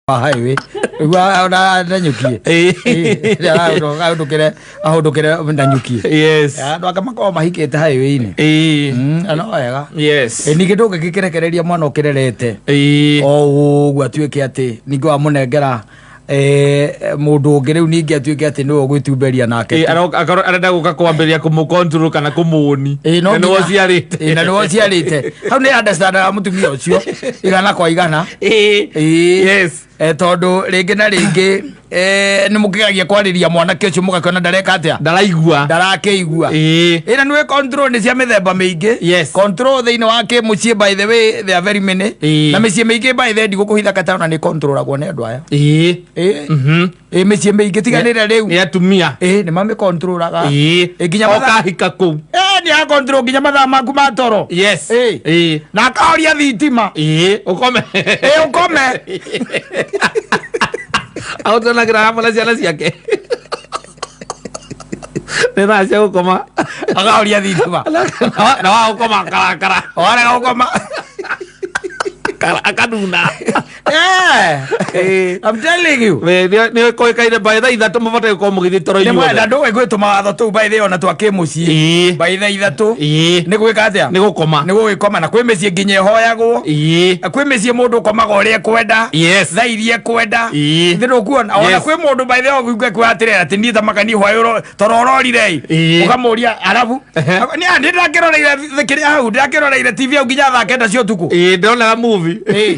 Wa highway nĩguo ona ndanyũkie. Ahũndũkĩre ahũndũkĩre ndanyũkie. Andũ angĩ makoragwo mahikĩte highway-inĩ. Na no wega. Ningĩ ndũngĩgĩkĩrekereria mwana ũkĩrerete o ũguo atuĩke atĩ ningĩ wamũnengera mũndũ ũngĩ rĩu ningĩ atuĩke atĩ nĩwe ũgwĩtumberia nake. Akorwo arenda gũka kwambĩrĩria kũmũ-control kana kũmũni. Ĩ, no Na nĩwe ũciarĩte. Ĩ, na nĩwe ũciarĩte hau nĩ understandaga mũtumia ũcio igana kwa igana. Ĩ. Tondũ rĩngĩ na rĩngĩ nĩ mũkĩgeragia kwarĩria mwanake ũcio mũgakĩona ndareka atĩa. Ndaraigua. Ndarakĩigua. Ĩna nĩwe control nĩ cia mĩthemba mĩingĩ. Control thĩinĩ wa kĩmũciĩ, by the way, there are very many. Na mĩciĩ mĩingĩ, by the way, ndigũkũhitha katana, nĩ controlagwo nĩ andũ aya. Ĩ. Ĩ, mĩciĩ mĩingĩ tiganĩre rĩu. Nĩ atumia. Ĩ, nĩ mamĩcontrolaga. Ĩ, nginya mathaa Okahika kũu. Ĩ, nĩ acontrol nginya mathaa maku ma toro. Ĩ. Na akahoria thitima. Ũkome. Ĩ, ũkome. Ahũtanagĩra hamwe na ciana ciake, nĩ thaa cia gũkoma. Akahoria thitima. Na wa gũkoma akarakara. Warega gũkoma. Akanuna. Eh, I'm telling you. Nĩ koĩkaine by thaa 3 mũbataire gũkorwo mũgĩthiĩ toro Nĩ mwenda inyuothe. ndũĩ gwĩ tũmawatho tũu by the way ona twa kĩmũciĩ. By thaa 3 nĩ gwĩka atĩa? Nĩ gũkoma. Nĩ gũgĩkoma, na kwĩ mĩciĩ nginya ĩhoyagwo. Kwĩ mĩciĩ mũndũ ũkomaga ũrĩa ekwenda. Thaa iria ekwenda. Thĩ ndũkuona ona kwĩ mũndũ by the way ũguo kwĩ atĩrĩrĩ atĩ niĩ tamaka niĩ hwaĩ toro ũrorire ĩ. Ũkamũria arabu nĩ nĩ ndĩrakĩroreire kĩrĩa hau, ndĩrakĩroreire TV hau nginya thaa 9 cia ũtukũ. Ĩĩ, ndĩronaga movie. Ĩ,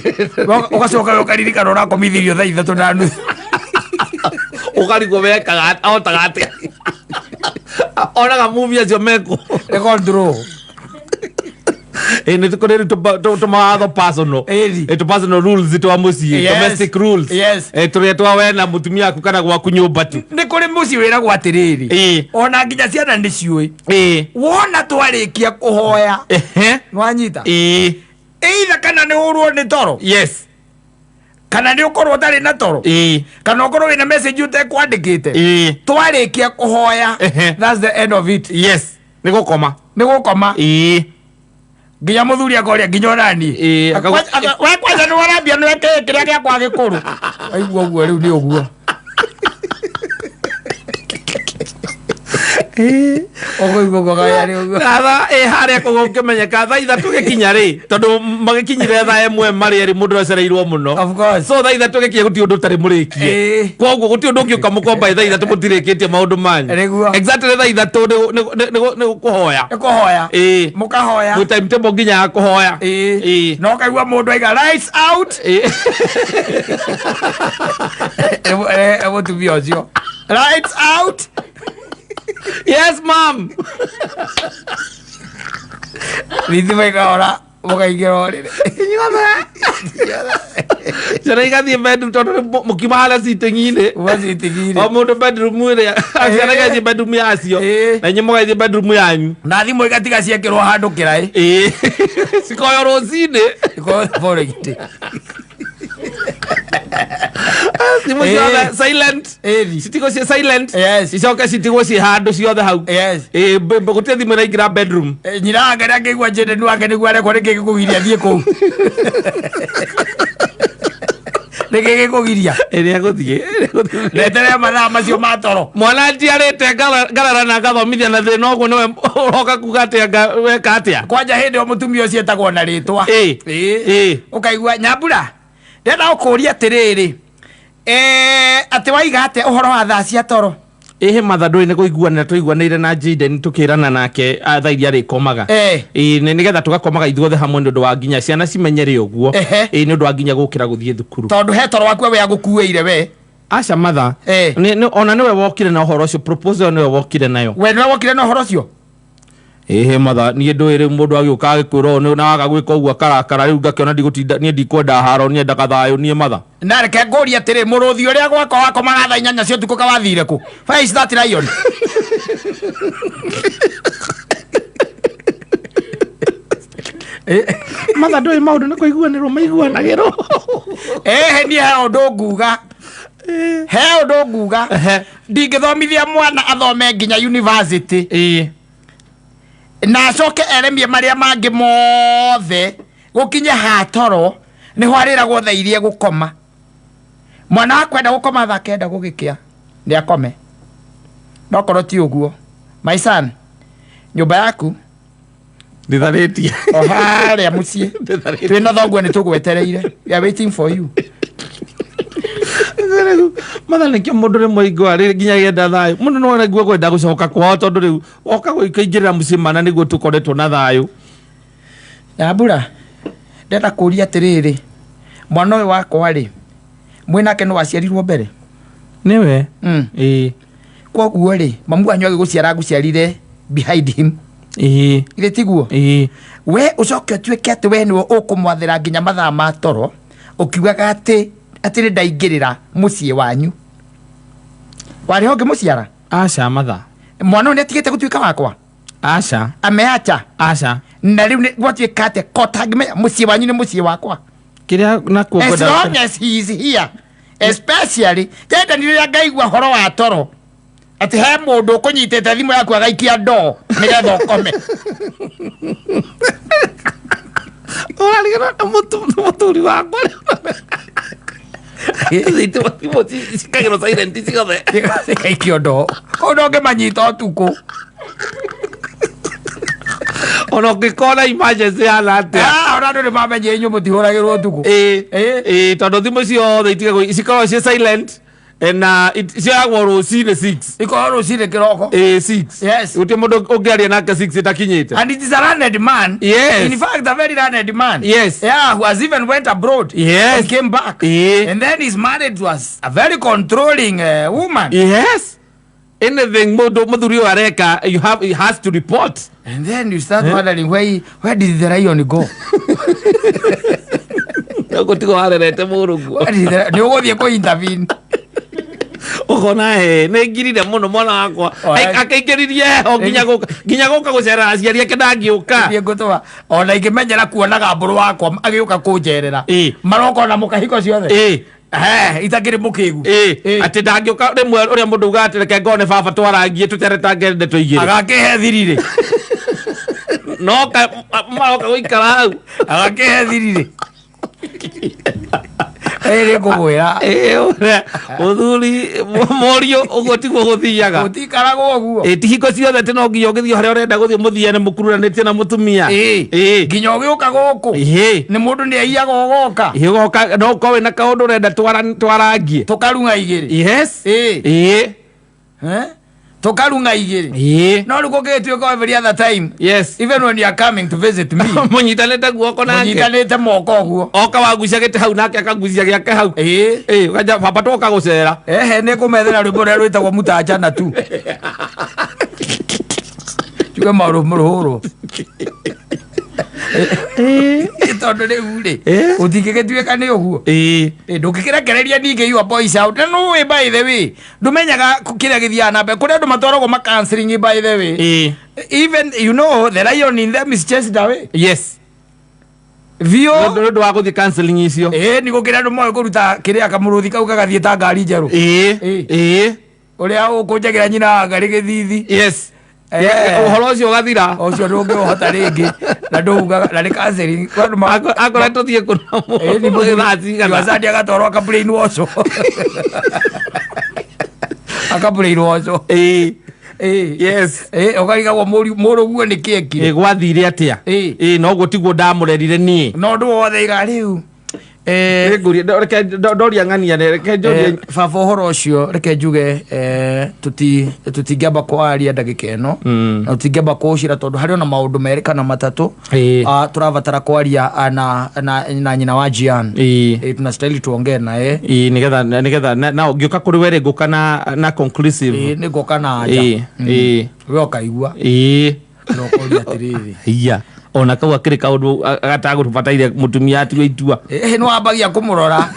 ũgacoka ũkaririkana ũrakomithirio thaa 3:30. Ũkarigwo wekaga ahotaga atĩa onaga movie acio mekũ. Nĩ control. Ĩ, nĩ kũrĩ rĩu tũmawatho personal. Ĩri. Ĩ, tũ personal rules twa mũciĩ. Domestic rules. Ĩ, tũrĩa twa we na mũtumia waku kana gwaku nyũmba tu. Nĩ kũrĩ mũciĩ wĩragwo atĩrĩrĩ, ona nginya ciana nĩ ciũĩ, wona twarĩkia kũhoya, nĩwanyita, either kana nĩ ũrwo nĩ toro, kana nĩ ũkorwo ũtarĩ na toro, kana ũkorwo wĩna message ũtekwandĩkĩte, twarĩkia kũhoya, that's the end of it. Yes, nĩ gũkoma. Nĩ gũkoma. Nginya mũthuri akoria nginya onani. We kwanja nĩ warambia nĩ weke kĩrĩa gĩakwa gĩkũrũ, aigua ũguo rĩu nĩ ũguo ũkũigua ũguo kaya nĩ ũguo. Tha ĩ harĩa kũu ũkĩmenyeka thaa 3 gĩkinya rĩ, tondũ magĩkinyire thaa 1 marĩ erĩ, mũndũ acereirwo mũno. Of course. So thaa 3 gĩkinya gũtirĩ ũndũ ũtarĩ mũrĩkie. Koguo gũtirĩ ũndũ ũngĩũka mũkomba thaa 3 mũtirĩkĩtie maũndũ manyu. Nĩguo. Exactly thaa 3 nĩ kũhoya. Nĩ kũhoya. Mũkahoya. Gwĩ timetable nginya ya kũhoya. Na ũkaigua mũndũ aiga "Lights out". Mũtumia ũcio, "Lights out." "Yes, ma'am." Thitima ikahora, mũkaingĩra ũrĩrĩ. Ciana igathiĩ bedroom tondũ nĩ mũkiuma harĩa sitting-inĩ. Uma sitting-inĩ. O mũndũ bedroom ĩrĩa ciana igathiĩ bedroom yacio, na inyuĩ mũgathiĩ bedroom yanyu. Na thimũ igatiga ciekĩrwo handũ kĩraĩ. Ĩĩ, cikoywo rũcinĩ. Ikoywo following. Thimũ ciothe silent. Citigwo ciĩ silent. Icoke citigwo ciĩ handũ ciothe hau. Ĩĩ, gũtirĩ thimũ ĩraingĩra bedroom. Nyina wake nĩ akĩigua njĩndenu wake nĩguo arekwo, nĩkĩ gĩkũgiria thiĩ kũu, nĩkĩ gĩkũgiria? Ĩrĩa gũthiĩ. Retere mathaa macio ma toro. Mwana njiarĩte ngarara na ngathomithia na thĩna ũguo nĩwe ũroka kuga atĩa weka atĩa? Kwanja hĩndĩ ĩyo mũtumia ũcio etagwo na rĩtwa. Ũkaigua, "Nyambura, ndĩrenda gũkũria atĩrĩrĩ, atĩ waiga atĩa ũhoro wa thaa cia toro?" Ĩhĩ matha, ndũĩ nĩ kũiguanĩra tũiguanĩire na Jaden, tũkĩrana nake thaa iria arĩkomaga. Ĩĩ, nĩgetha tũgakomaga ithuothe hamwe nĩ ũndũ wa nginya ciana cimenyere ũguo. Ĩĩ, nĩ ũndũ wa nginya gũkĩra gũthiĩ thukuru. Tondũ he toro waku we agũkuĩire we. Aca matha. Ona nĩwe wokire na ũhoro ũcio, proposal nĩwe wokire nayo. We nĩwe wokire na ũhoro ũcio? Ĩhĩ matha, niĩ ndũĩ rĩu mũndũ agĩũka agĩkwĩra ũũ na waga gwĩka ũguo akarakara, rĩu ngakĩona ndigũtinda, niĩ ndikwenda haro, niendaga thayũ niĩ matha. Na reke ngũrie atĩrĩ, mũrũthi ũrĩa gwakwa wakomaga thaa 8 cia ũtukũ kawathire kũ? Where is that lion? Matha, ndũĩ maũndũ nĩ kũiguanĩrwo maiguanagĩrwo. Ĩhĩ, niĩ he ũndũ nguga, he ũndũ nguga. Ndingĩthomithia mwana athome nginya university na acoke eremie marĩa mangĩ mothe, gũkinye hatoro nĩho arĩragwo thaa iria egũkoma. Mwana wakwa enda gũkoma thaa 9 gũgĩkĩa nĩ akome. No korwo ti ũguo, my son, nyũmba yaku Ndĩtharĩtie. O harĩa mũciĩ. Ndĩtharĩtie. Twĩna thoguo nĩ tũgwetereire. We are waiting for you. Rĩu matha nĩkĩo mũndũ rĩmwe ingũa rĩ nginya gĩenda thayũ mũndũ no araigua kwenda gũcoka kwao tondũ rĩu oka gũikaingĩrĩra mũciĩ mana nĩguo tũkoretwo na thayũ. Nyambura, ndĩrenda kũria atĩrĩrĩ, mwana ũyũ wakwa rĩ, mwĩnake nĩ waciarirwo mbere? Nĩwe. Ĩĩ. Koguo rĩ, mamu wanyu agĩgũciara agũciarire behind him. Ĩĩ. Githĩ tiguo? Ĩĩ. We ũcoke ũtuĩke atĩ we nĩwe ũkũmwathĩra nginya mathaa ma toro, ũkiugaga atĩ nĩ ndaingĩrĩra mũciĩ wanyu. Warĩ ho ngĩmũciara? Aca matha. Mwana ũyũ nĩ atigĩte gũtuĩka wakwa? Aca. Ameacha? Aca. Na rĩu gwatuĩka atĩ ko tangĩmenya mũciĩ wanyu nĩ mũciĩ wakwa. Kĩrĩa nakuo As ngwenda long as he is here, especially tenda nĩ rĩrĩa ngaigua horo wa toro atĩ he mũndũ ũkũnyitĩte thimũ yaku agaikia ndoo nĩgetha ũkome. Ũrarigana na mũthuri wakwa thimũ cikagĩrwo silent ciothe. Cigaikio ndoo kũu ndũngĩmanyita ũtukũ. Ona ũngĩkona emergency hana atĩa. Ah, ona andũ nĩ mamenye inyuĩ mũtihũragĩrwo ũtukũ. Ĩĩ. Ĩĩ. Ĩĩ, tondũ thimũ ciothe itigagwo cikoragwo ciĩ silent na cioyagwo rũcinĩ 6. Ikorwo rũcinĩ kĩroko. Ĩĩ, 6. Yes. Gũtirĩ mũndũ ũngĩaria nake 6 ĩtakinyĩte. And it is a learned man. Yes. In fact, a very learned man. Yes. Yeah, who has even went abroad. Yes. And came back. Ĩĩ. And then he's married to a very controlling woman. Yes. Anything mũndũ mũthuri ũyũ areka, you have, he has to report. And then you start wondering where did the lion go? Ũgũtigwo warerete mũrũguo. Where did the, nĩ ũgũthiĩ kũ intervene. Ũkona nĩ ngirire mũno mwana wakwa. Oya. Akĩingĩririe heho nginya gũka gũcerera aciari ake ndangĩũka. Thiĩ ngũtũma ona ingĩmenyera kuonaga mbũrũ wakwa agĩũka kũnjerera. Ĩĩ. Maroka ona mũkahiko ciothe. Ĩĩ. Itakĩrĩ mũkĩgu. Ĩĩ. Ĩĩ. Atĩ ndangĩũka rĩmwe ũrĩa mũndũ ugaga atĩ reke ngone baba twarangie tũteretange ndeto igĩrĩ. Agakĩhe thirirĩ. Noka maroka gũikara hau. Agakĩhe thirirĩ. Ĩĩ ngũkwĩra. Ĩĩ, ũrĩa mũthuri mũriũ ũguo tiguo gũthiaga. Gũtikaragwo ũguo. Ĩĩ, ti hingo ciothe atĩ no nginya ũgĩthiĩ harĩa ũrenda gũthiĩ mũthiane mũkururanĩtie na mũtumia. Ĩĩ. Ĩĩ. Nginya ũgĩũka gũkũ. Ĩĩ. Nĩ mũndũ nĩ aiyaga ũgoka. Ĩĩ, ũgoka no ũkorwo wĩna kaũndũ ũrenda twarangie. Tũkarung'a igĩrĩ. Yes. Ĩĩ. Ĩĩ. Tũkarung'a igĩrĩ. Ĩĩ. No rĩu gũgĩtuĩka every other time. Yes. Even when you are coming to visit me. Mũnyitanĩte guoko nake. Mũnyitanĩte moko ũguo. Oka wagucia gĩtĩ hau nake akagucia gĩake hau. Ĩĩ. Ĩĩ, ũkanja baba twoka gũcera. Ehe, nĩ kũmethera rwĩmbo rũrĩa rwĩtagwo mũtanjana tu. Tuge maũndũ mũrũhũrwo. Ĩĩ. Tondũ rĩu rĩ, Ĩĩ. gũtingĩgĩtuĩka nĩ ũguo. Ĩĩ. Ĩĩ, ndũngĩkĩrekereria ningĩ your boys out. Na nũĩ by the way, ndũmenyaga kĩrĩa gĩthiaga na mbere. Kũrĩ andũ matwaragwo ma counseling by the way. Ĩĩ. Even you know the lion in them is chased away. Yes. Biũ. Nĩ ũndũ wa gũthiĩ counseling icio. Ĩĩ, nĩ gũkĩrĩ andũ moĩ kũruta kĩrĩa kamũrũthi kau gagathiĩ ta ngari njerũ. Ĩĩ. Ĩĩ. Ĩĩ. Ũrĩa ũkũnjagĩra nyina wa ngarĩ gĩthithi. Yes. Eh. Ũhoro ũcio ũgathira. Ũcio ndũngĩũhota rĩngĩ. Na ndũugaga, na nĩ counseling. Kwa andũ ma- Akorwo tũthiĩ kũna Ĩĩ, nĩ mũthĩ thaa cigana. Iwasandi agatwarwo aka brain wash. Aka brain wash. Ĩĩ. Ĩĩ. Yes. Ĩĩ, ũkarigagwo mũrũguo nĩ kĩ ekire. Ĩĩ, gwathire atĩa? Ĩĩ. Ĩĩ, no ũguo tiguo ndamũrerire niĩ. No ũndũ wothe iga rĩu. Nĩngũria, reke ndoria ng'ania, reke njorie. Baba ũhoro ũcio reke njuge tũtingĩamba kwaria ndagĩka ĩno. Na tũtingĩamba kũũcira tondũ harĩ ona maũndũ merĩ kana matatũ. Tũrabatara kwaria na nyina wa Jian. Tunastahili tuongee naye. Ĩĩ, nĩgetha na ũngĩũka kũrĩ we rĩ, ngũka na conclusive. Ĩĩ, nĩ ngũka na anja. Ĩĩ. We ũkaigua. Ĩĩ. Na ũkoria atĩrĩrĩ. Iya. Ona kau akĩrĩ kaũndũ gatagũbataire mũtumia atue itua. Ĩĩ, nĩ wambagia kũmũrora.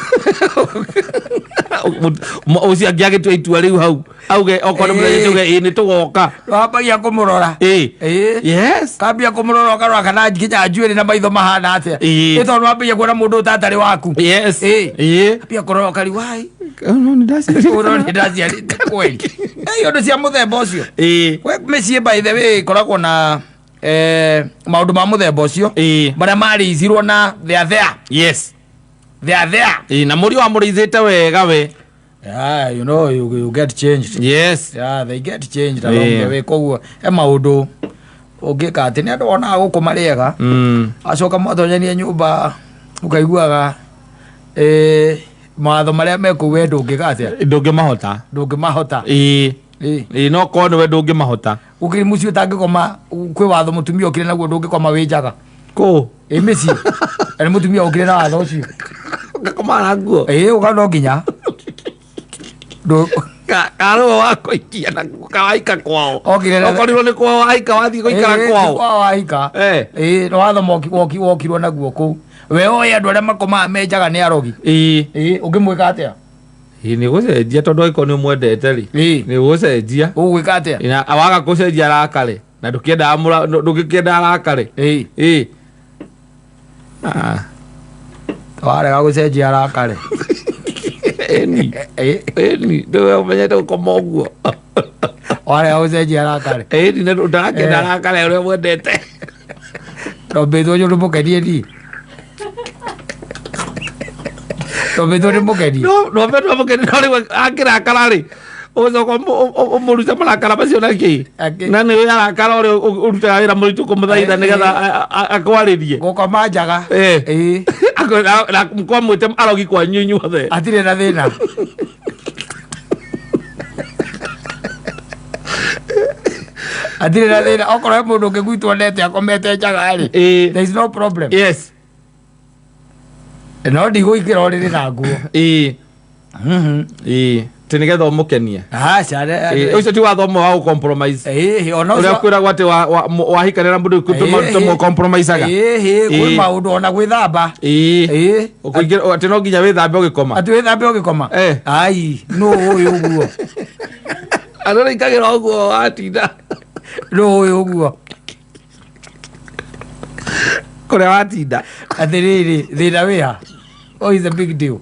Ũcio angĩagĩtua itua rĩu hau. Auge okorwo nĩ mũthenya tuge ĩĩ nĩ tũgoka. Nĩ wambagia kũmũrora. Ĩĩ. Ĩĩ. Yes. Kambia kũmũrora ũkarora kana nginya njuĩrĩ na maitho mahana atĩa. Ĩĩ. Ĩ tondũ wambagia kuona mũndũ ũtatarĩ waku. Yes. Ĩĩ. Ĩĩ. Ambia kũrora ũkariwa ai. No nĩ ndaciarĩte. Ũrona nĩ ndaciarĩte kweli. Ĩĩ, ũndũ cia mũthemba ũcio. Ĩĩ. We mĩciĩ by the way ĩkoragwo na maũndũ ma mũthemba ũcio. Ĩĩ. Marĩa marĩithirwo na they are there. Yes. They are there. Ĩĩ, na mũriũ wamũrĩithĩte wega we. Yeah, you know, you get changed. Yes. Yeah, they get changed along Yeah. the way. Koguo he maũndũ ũngĩka atĩ nĩ andũ wonaga gũkũ marĩ ega. Acoka mwatonyania nyũmba ũkaiguaga mawatho marĩa me kũu we ndũngĩka atĩa? Ndũngĩmahota. Ndũngĩmahota. Ĩĩ. Ĩĩ. Ĩĩ, no korwo nĩwe ndũngĩmahota. Gũkĩrĩ mũciĩ ũtangĩkoma, kwĩ watho mũtumia ũkĩrĩ naguo ndũngĩkoma wĩ njaga. Kũ? Ĩ mĩciĩ. Na nĩ mũtumia ũkĩrĩ na watho ũcio. Ũgakoma na nguo. Ĩĩ, ũga no nginya. Karũa wa kũikia na kawaika kwao. Okire na- Okorirwo nĩ kwao waika wathiĩ gũikara Ĩĩ, kwao. kwao wahika. Ĩĩ, nĩ watho wokirwo naguo kũu. We oĩ andũ arĩa makomaga me njaga nĩ arogi. Ĩĩ. Ĩĩ, ũngĩmwĩka atĩa? Ĩĩ, nĩ gũcenjia tondũ angĩkorwo nĩ ũmwendete rĩ. Ĩĩ. Nĩ gũcenjia. Ũgwĩka atĩa? Na waga gũcenjia arakare. Na ndũkĩendaga ndũngĩkĩenda arakare. Ĩĩ. Ĩĩ. Ah. Warega gũcenjia arakare. Ĩni. Ĩĩ. Ĩni, ndũwe ũmenyete gũkoma ũguo. Warega gũcenjia arakare. Ĩni, na ndũrakĩenda arakare ũrĩa mwendete. Ndombĩtwo nĩ mũkenie niĩ. Ndombĩtwo nĩ mũkenie. No, no mbere mũkenie no rĩu akĩrakara rĩ, ũcoka ũmũrute marakara macio na kĩ? Akĩ- Na nĩ arakara ũrĩa ũrutaga wĩra mũritũ kũmũthaitha nĩgetha akwarĩrie. Gũkoma njaga. Ĩĩ. Ĩĩ. Na kwamwĩte arogi kwanyu inyuothe. Hatirĩ na thĩna. Hatirĩ na thĩna. Okorwo he mũndũ ũngĩgwitwo nete akomete njaga rĩ. Ĩĩ. There is no problem. Yes. No ndigũikĩra ũrĩrĩ na nguo. Ĩĩ. Ĩĩ. Atĩ nĩgetha ũmũkenie. Aca. Ĩĩ, ũcio ti watho ũmwe wa gũ-compromise. Ĩĩ, ona Ũrĩa ũcio. kwĩragwo atĩ wahikanĩra na mũndũ tũmũ-compromisaga. Ĩĩ, kwĩ Ĩĩ. maũndũ ona gwĩthamba. Ĩĩ. Ĩĩ. Ũkũingĩra atĩ no nginya wĩthambe ũgĩkoma. Atĩ wĩthambe ũgĩkoma? Ai, nũ ũĩ ũguo? Andũ nĩaikagĩra ũguo watinda. Nũ ũĩ ũguo? Kũrĩa watinda. Atĩrĩrĩ, thĩna wĩ ha? What is the big deal?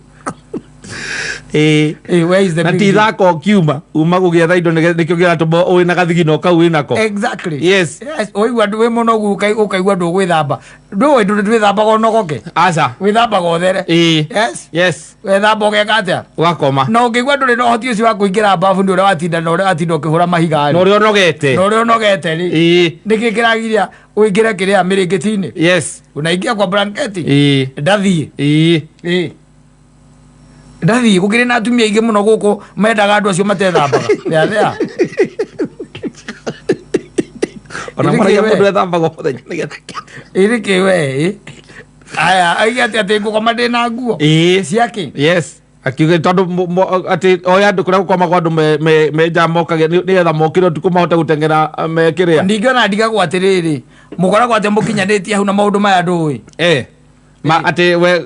Ĩĩ. Ĩĩ, where is the Na big ti deal? ithako ũkiuma, uma gũgĩetha indo nĩkĩo kĩratũma wĩna gathigino kau wĩnako. Exactly. Yes. Yes, ũigua ndũ wĩ mũnogu ũkaigua ndũgwĩthamba. Ndũĩ ndwĩthambaga ũnogoke. Aca. Wĩthambaga ũthere. Ĩĩ. Yes. Yes. Wethamba ũgeka atĩa? Ũgakoma. Na ũngĩigua ndũrĩ na ũhoti ũcio wa kũingĩra bafu nĩ ũrĩa watinda na ũrĩa watinda ũkĩhũra mahiga Na rĩ. ũrĩa ũnogete. Na ũrĩa ũnogete rĩ. Ĩĩ. Nĩkĩ kĩragiria ũingĩre kĩrĩa mĩrĩngĩti-inĩ? Yes. Unaingia kwa blanketi? Ĩĩ. Ndathiĩ. Ĩĩ. Ĩĩ. Ndathiĩ gũkĩrĩ na atumia aingĩ mũno gũkũ mendaga andũ acio matethambaga. Thea thea. Ona Ĩrĩ maragia kĩ we? mũndũ ethambaga mũthenya nĩgetha. Ĩrĩ kĩ we ĩ? Aya, aige atĩ atĩ ngũkoma ndĩ na nguo. Ĩĩ. Ciakĩ? Yes. Akiuga tondũ atĩ oya andũ kũrĩa gũkomagwo andũ me nja mokage nĩgetha mokĩre ũtukũ mahote gũteng'era me kĩrĩa. Ningĩ ona ndigagwo atĩrĩrĩ, mũkoragwo atĩ mũkinyanĩtie hau na maũndũ maya ndũĩ. Ma atĩ we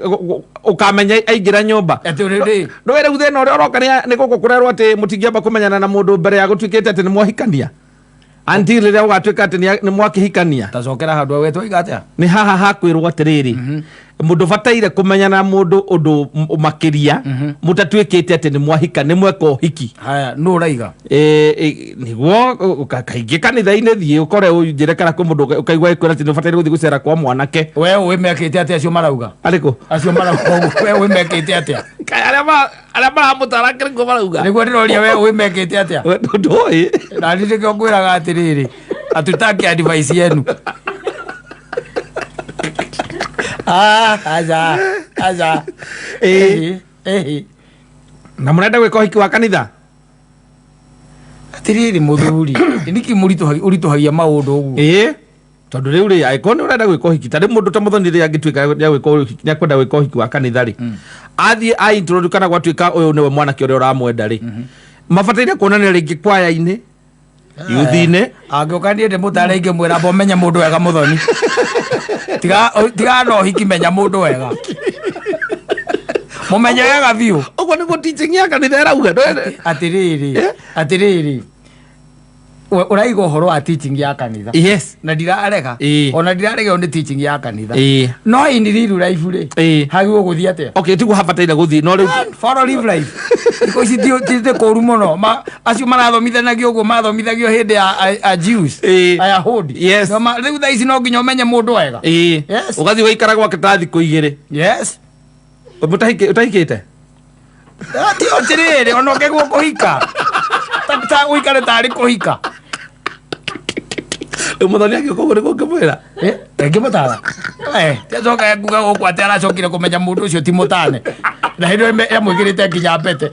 ũkamenya aingĩra nyũmba. Atĩ rĩrĩ. Ndũĩ rĩu thĩna ũrĩa ũroka nĩ gũkũ kũrerwo atĩ mũtingĩamba kũmenyana na mũndũ mbere ya gũtuĩkĩte atĩ nĩ mwahikania. Until rĩrĩa ũgatuĩka atĩ nĩ mwakĩhikania. Tacokera handũ we twoiga atĩa? Nĩ haha hakwĩrwo atĩrĩrĩ, mũndũ bataire kũmenyana na mũndũ ũndũ makĩria mũtatuĩkĩte atĩ nĩ mwahika, nĩ mweka ũhiki. Haya, nũ ũraiga? Nĩguo, kaingĩ kanitha-inĩ thiĩ ũkore ũnjĩre kana kwĩ mũndũ ũkaigua ĩkwĩra atĩ nĩ ũbataire gũthiĩ gũcera kwa mwanake. We ũĩ mekĩte atĩa acio marauga? Arĩkũ? Acio marauga ũguo, we ũĩ mekĩte atĩa? Kaĩ arĩa maramũtara kĩrĩkũ marauga? Nĩguo ndĩroria we ũĩ mekĩte atĩa? We ndũĩ. Na niĩ nĩkĩo ngwĩraga atĩrĩrĩ, hatutaki advice yenu. Ah, aca, aca. Ĩĩ. Ĩĩ. Na mũrenda gwĩka ũhiki wa kanitha? Atĩrĩrĩ mũthuri, nĩkĩ ũritũhagia maũndũ ũguo? Ĩĩ. Tondũ rĩu rĩ, angĩkorwo nĩ ũrenda gwĩka ũhiki, ta rĩu mũndũ ta Mũthoni rĩ angĩtuĩka nĩ agwĩka ũhiki, nĩ akwenda gwĩka ũhiki wa kanitha rĩ, athiĩ a introduce kana gwatuĩka ũyũ nĩwe mwanake ũrĩa ũramwenda rĩ, mabataire kuonania rĩngĩ kwaya-inĩ, youth-inĩ. Angĩũka niĩ ndĩmũtare ingĩmwĩra amba ũmenye mũndũ wega Mũthoni. Tiga na ũhiki menya mũndũ wega. Mũmenye wega biũ. Ũguo nĩguo teaching ya kanitha ĩrauga, ndũĩ? Atĩrĩrĩ, atĩrĩrĩ. Ũraiga ũhoro wa teaching ya kanitha. Yes. Na ndirarega. Ĩĩ. Ona ndirarega nĩ teaching ya kanitha. Ĩĩ. No in real life rĩ. Ĩĩ. Hagĩrĩirwo gũthiĩ atĩa? Okay, tiguo habataire gũthiĩ, no rĩu Man, follow live life. Thikũ ici ti kũru mũno. Acio marathomithanagio ũguo mathomithagio hĩndĩ ya a Jews. Ĩĩ. Ayahudi. Yes. No rĩu thaa ici no nginya ũmenye mũndũ wega. Ĩĩ. Yes. Ũgathiĩ ũgaikara gwake ta thikũ igĩrĩ. Yes. Ũtahikĩte? Ti atirĩrĩ, ona ũkĩguo kũhika ta ũikare tarĩ kũhika. Rĩu mũthoni agĩũka ũguo nĩguo ũngĩmwĩra? Ngĩmũtara tiacoka nguga gũkũ atĩ aracokire kũmenya mũndũ ũcio ti mũtane, na hĩndĩ ĩyo amwĩkĩrĩte nginya mbete,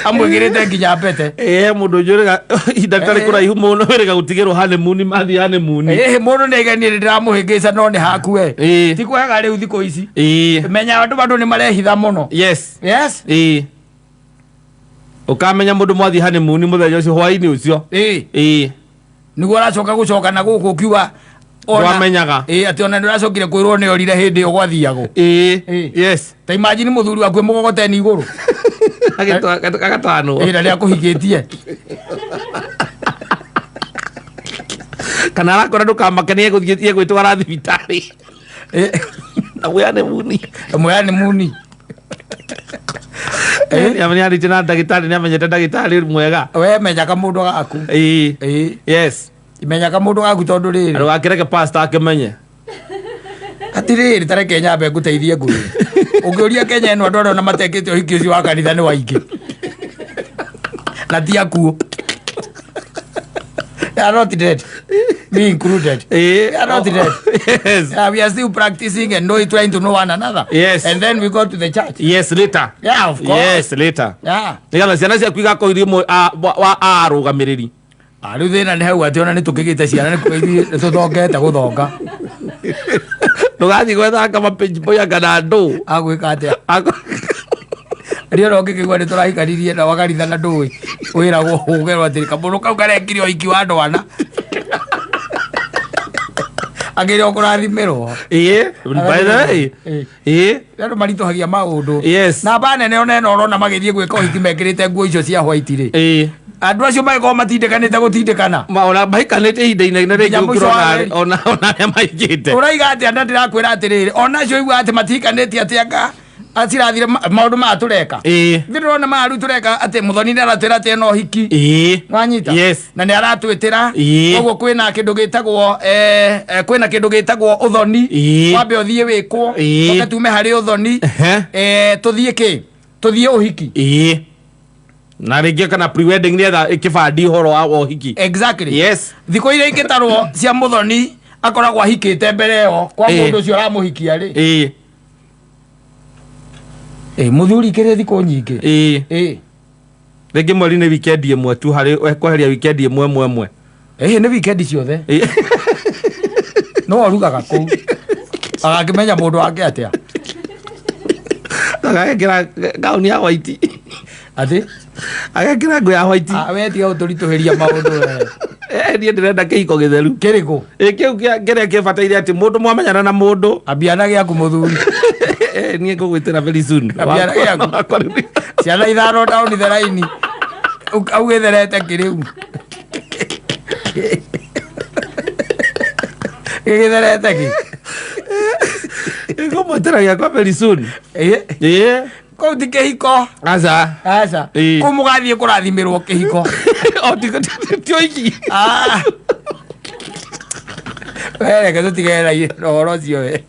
amwĩkĩrĩte nginya mbete. Ĩĩ, mũndũ ũnjũrĩga ihinda rĩtarĩ kũraihu mũno wĩrĩga gũtigĩrwo honeymoon, mathiĩ honeymoon. Ĩhĩ, mũndũ nĩ aiganie nĩ ndĩramũhĩngĩca, no nĩ hakue. Ti kwega rĩu thikũ ici. Menya andũ nĩ marehitha mũno. Yes. Ĩĩ, ũkamenya mũndũ mwathiĩ honeymoon mũthenya ũcio, hwaĩ-inĩ ũcio. Nĩguo aracoka gũcoka na gũkũ ũkiuga Ndwamenyaga. Ĩĩ, atĩ ona nĩ ũracokire kwĩrwo nĩ orire hĩndĩ ĩyo gwathiagwo. Ta imagine mũthuri waku wĩ mũgogoteni igũrũ. Agatwanwo. Ĩĩ, na nĩ akũhikĩtie. Kana arakora ndũkamakenie gũthiĩ egwĩtwara thibitarĩ na mwĩ honeymoon. Mwe honeymoon. Nĩ arĩtie na ndagĩtarĩ, nĩ amenyete ndagĩtarĩ mwega. We menya kamũndũ gaku. Menya kamũndũ gaku tondũ rĩrĩ, Ndũgakĩreke pastor akĩmenye. Atirĩrĩ, tareke nyambe ngũteithie ngwĩre, ũngĩũria Kenya ĩno, andũ arĩa ona matekĩte ũhiki ũcio wa kanitha nĩ waingĩ na ti akuũ. They are not dead, me included. They are not dead. Yeah, we are still practicing and know, trying to know one another. And then we go to the church. Yes, later. Yeah, of course. Yes, later. Nĩgetha ciana ciaku igakorwo irĩ ũmwe wa arũgamĩrĩri. Ah, rĩu thĩna nĩ hau atĩ ona nĩ tũkĩgĩte ciana, nĩ kuga ithuĩ nĩ tũthongete gũthonga. Ndũgathiĩ gwethanga mapĩnjimboya kana ndũ. Agwĩka atĩa rĩ ona ũngĩkĩigua nĩ tũrahikanirie na wakanitha na ndũĩ wĩragwo ũgerwo atĩrĩ kamũndũ kau karekire ũhiki wa ndwana akĩrĩ o kũrathimĩrwo. Ĩĩ, by the way. Andũ maritũhagia maũndũ. Namba nene ona ĩno ũrona magĩthiĩ gwĩka ũhiki mekĩrĩte nguo icio cia white rĩ, andũ acio magĩkorwo matindĩkanĩte gũtindĩkana. Ona mahikanĩte ihinda inene rĩngĩ Nginya mũico gũkĩra wa ona weri. ona arĩa mahikĩte. Ũraiga atĩa? Na ndĩrakwĩra atĩrĩrĩ, ona acio igua atĩ matihikanĩtie atĩ anga acirathire maũndũ maya tũreka. Ithuĩ ndĩrona maya rĩu tũreka atĩ mũthoni nĩ aratwĩra atĩ ena ũhiki. Wanyita? Yes. Na nĩ aratwĩtĩra. Koguo kwĩna kĩndũ gĩtagwo kwĩna kĩndũ gĩtagwo ũthoni. Wambe ũthiĩ wĩkwo. Coke tume harĩ ũthoni. Tũthiĩ kĩ? Tũthiĩ ũhiki. Ĩĩ, na rĩngĩ kana pre-wedding nĩetha ĩkĩbandi ũhoro wa ũhiki. Exactly. Thikũ iria ingĩtarwo cia mũthoni akoragwo ahikĩte mbere ĩyo kwa mũndũ ũcio ũramũhikia rĩ. Mũthuri kĩrĩ thikũ nyingĩ. Rĩngĩ mweri nĩ weekend ĩmwe tu, harĩ kweheria weekend ĩmwe ĩmwe ĩmwe. Ĩĩ, nĩ weekend ciothe. No arugaga kũu agakĩmenya mũndũ wake atĩa. Agekĩra gauni ya white. Atĩ? Agekĩra nguo ya white. Ah, we tiga gũtũritũhĩria maũndũ we. Niĩ ndĩrenda kĩhiko gĩtheru. Kĩrĩkũ? Ĩ, kĩu kĩrĩa kĩbataire atĩ mũndũ mwamenyana na mũndũ. Ambia na gĩaku mũthuri. Niĩ ngũgwĩtĩra very soon. Ambia na gĩaku. Wakwa rĩu Ciana ithano down the line augĩtherete kĩrĩu gĩgĩtherete kĩ? Ngũmwĩtĩra gĩakwa very soon. Ĩ, kũu ti kĩhiko. Aca. Aca. Kũu mũgathiĩ kũrathimĩrwo kĩhiko. O ti ũhiki. Ah. We reke tũtigere na ũhoro ũcio we.